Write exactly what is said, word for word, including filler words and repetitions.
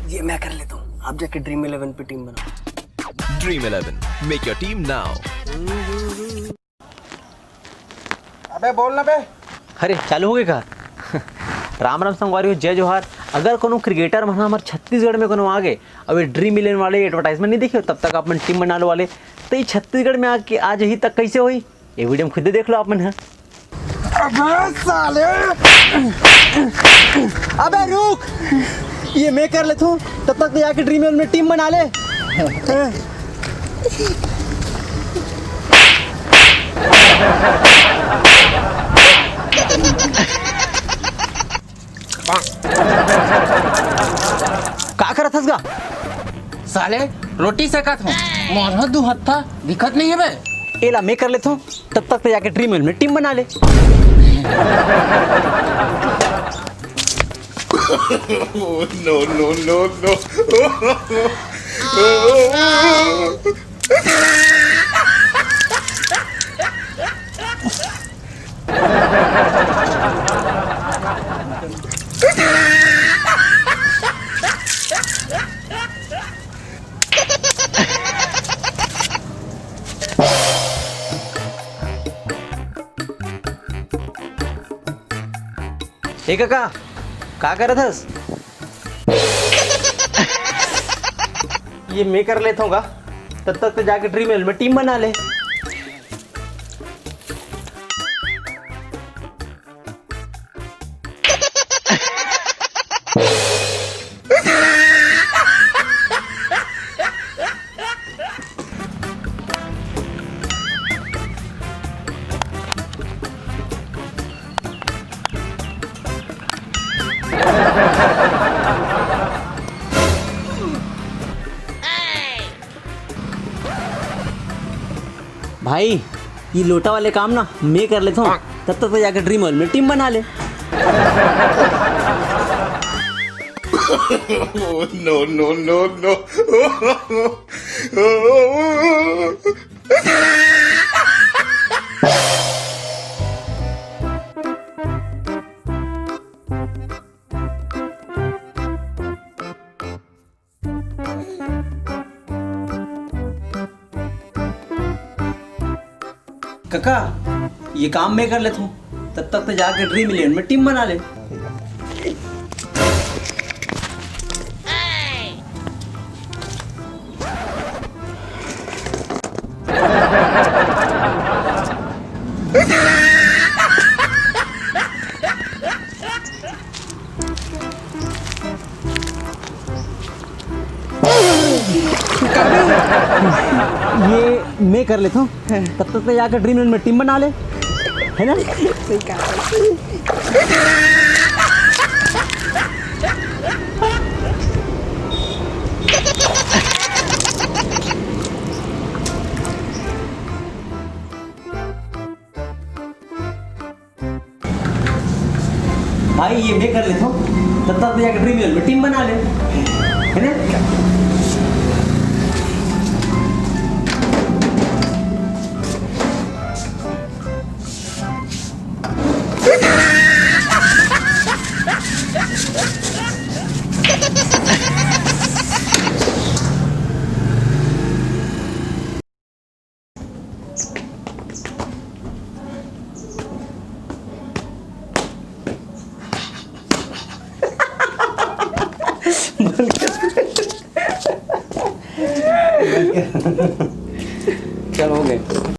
ये मैं कर लेता हूँ, आप जाके ड्रीम इलेवन पे टीम बनाओ। Dream Eleven, make your team now। अबे बोल ना बे। अरे, चालू हो गए का? राम राम संगवारी हो, जय जोहार। अगर कोनो क्रिकेटर मन हमर छत्तीसगढ़ में कोनो आ गए, अब ये ड्रीम इलेवन वाले एडवर्टाइजमेंट नहीं देखे हो, तब तक अपन टीम बना लो वाले। तो ये छत्तीसगढ़ में आके आज ही तक कैसे हुई, ये वीडियो में खुद ही देख लो आप मन ह। अबे साले, अबे रुक, ये मैं कर लेता हूँ, तब तक तो जाके ड्रीम इलेवन में टीम बना ले। का करत हस गा? साले, रोटी सेकत हूँ, मोर ह दू हत्था दिखत नहीं है बे। एला मैं कर लेता हूँ, तब तक तो जाके ड्रीम इलेवन में टीम बना ले। No, no, no, no। ए कका, का करत हस? ये मैं कर लेता हूँ गा, तब तक तो जाके ड्रीम इलेवन में टीम बना ले। भाई, ये लोटा वाले काम ना मैं कर लेता हूँ, तब तक तो जाके ड्रीम इलेवन में टीम बना ले। No, no, no, no। कका, ये काम मैं कर लेता हूँ, तब तक तो जाके ड्रीम इलेवन में टीम बना ले। ये मैं कर लेता हूँ, तब तक तो जाकर ड्रीम इलेवन में टीम बना ले, है ना? सही कहा। भाई, ये मैं कर लेता हूँ, तब तक तो जाकर ड्रीम इलेवन में टीम बना ले, है ना? चल, हो गए।